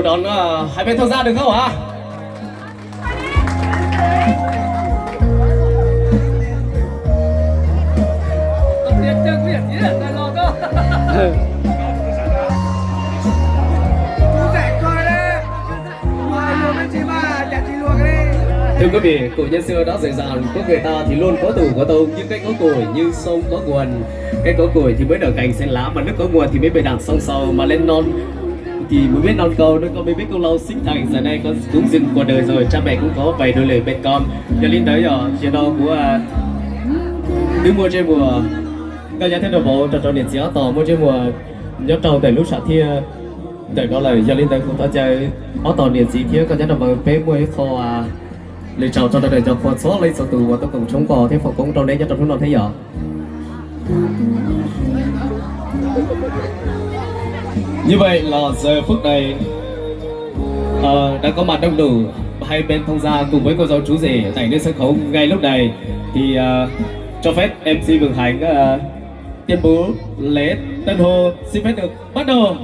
Đón, ờ, hai bên tham gia được không ạ? Thưa quý vị, cụm nhân sự đó dễ dàng, có người ta thì luôn có thủ có tông, nhưng cách có tuổi như sông có nguồn, cách có tuổi thì mới nở cành xanh lá, mà nước có nguồn thì mới về đằng sông sâu, mà lên non thì mới biết non câu, đứa con mới biết câu lâu sinh thành. Giờ đây con cũng dừng cuộc đời rồi, cha mẹ cũng có vài đôi lời bên con. Yog li ntawd yog tias no kuv, a, twb muaj ntsej muag, nkauj nyab thiab nraug vauv, rau rau niam txiv ob tog muaj ntsej muag nyob rau ntawm lub sam thiaj ntawm no lawm. Yog li ntawd kuv thov caw ob tog niam txiv thiab nkauj nyab nraug vauv peb muaj ib qho, a, lwm zaus tso rau ntawm cov qhua txhua leej txhua tus uas tuaj koom tshoob qos thiab foom koob rau neb nyob rau hnub no thiab yom. Như vậy là giờ phút này, ờ, đã có mặt đông đủ hai bên thông gia cùng với cô dâu chú rể tại nơi sân khấu ngay lúc này. Thì, ờ, cho phép em xê Vượng Khánh, ờ, tuyên bố lễ tân hôn xin phép được bắt đầu.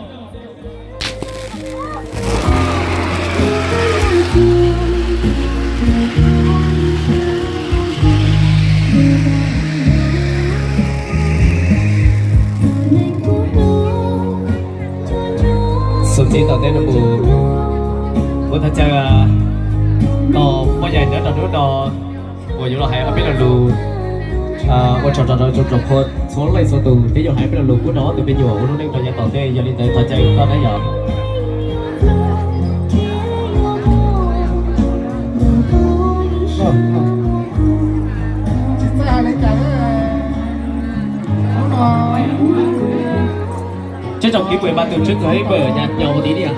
Xus txib tom ntej no mus, kuv thov caw, a, tos poj yawm nyob rau hnub no uas yuav los hais ob peb lo lus, a, ua tsaug rau rau tsoom qhua txhua leej txhua tus, thiab yuav hais ob peb lo lus pub rau ob tug me nyuam ua lub neej rau yav tom ntej. Yog li ntawd thov caw koj na yom. Tsis txawj hais li cas. Hnub no, trân trọng kính mời bà tổ chức hãy mở nhạc nhậu một tí đi ạ.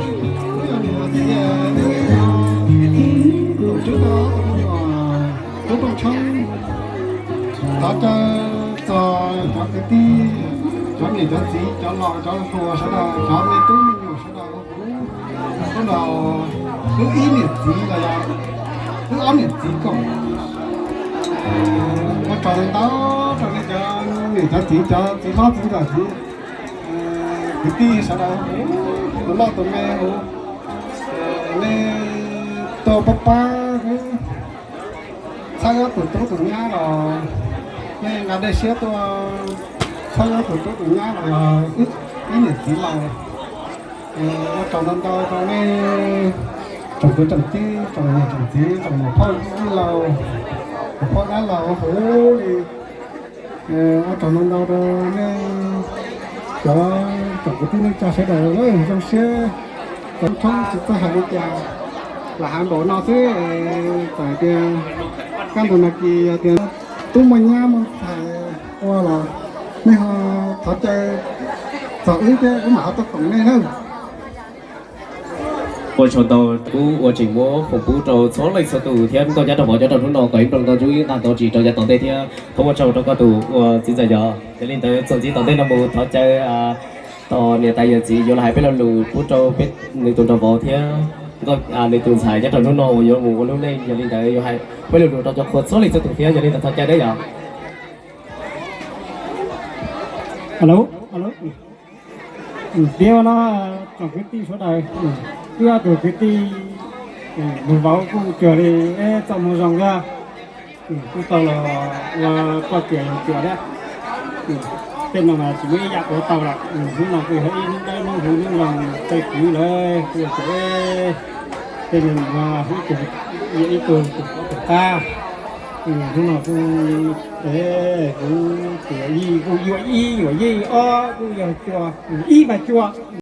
Tổ chức, ờ, Tub Tooj Tshoob, thov caw txog cov kwv tij, cov niam cov txiv, cov laus cov hluas sawv daws, cov me tub me nyuam sawv daws, kuv, kuv los wb ib niam txiv los yog wb ob niam txiv koom. Ua tsaug ntau rau nej cov niam cov txiv, cov txiv hlob txiv ntxawm, txiv, kwv tij sawv daws, tus loj tus me, nej tuaj pab pab wb txhawb wb tus tub tus nyab los, nej nqa dej siab tuaj txhawb wb tus tub tus nyab los yog ib niam txiv laus. Ua tsaug ntau ntau rau nej tsoom kwv tsoom tij, tsoom niam tsoom txiv, tsoom muam phauj yij laus, muam phauj dab laug huv li. Ua tsaug ntau ntau rau nej cov tsoom kwv tij neej tsa sawv daws, zoo siab tau tshoob tsis txawj hais li cas, lam hais npaum no xwb. Txawm tias kaj ntug no kis yog tias tub muaj nyab muaj ntxhais ua los nej ho thov caw txog wb thiab wb mam ho tuaj koom nej nawb. Ua tsaug ntau, kuv ua tseem muab foom pub rau txhua leej txhua tus thiab nkauj nyab nraug vauv nyob rau hnub no kom ib nplooj ntau ntsuj ib nqag ntau ris rau yav tom ntej thiab thov ua tsaug rau koj tus ua txiv ntxawm yog. Yog li ntawd txuas ntxiv tom ntej no mus thov caw tos niam tais yawm txiv yuav los hais peb lo lus pub rau peb nws tus nraug vauv thiab nws tus ntxhais nyob rau hnub no uas yuav mus ua lub neej. Yog li ntawd yuav hais peb lo lus rau cov qhua txhua leej txhua tus thiab. Yog li ntawd thov caw nawb yog. Alo, alo. Tiag no, tsoom kwv tij sawv daws, wb ob tug kwv tij, nus vauv kuj cuag li txoj moo zoo thiab, kuj tau los ua poj cuag yawg cuag thiab. Tej no mas tsis muaj ib yam ua tau lawm. Hnub no kuj yog ib hnub dawb hnub huv hnub zoo tej kwv lawm kuj ua tau tej neeg ua ib tug tus pov tus qab. Hnub no kuj, kuv tus yij kuj yuav ib yuav yij, ob kuj yog cuag, ib mas cuag.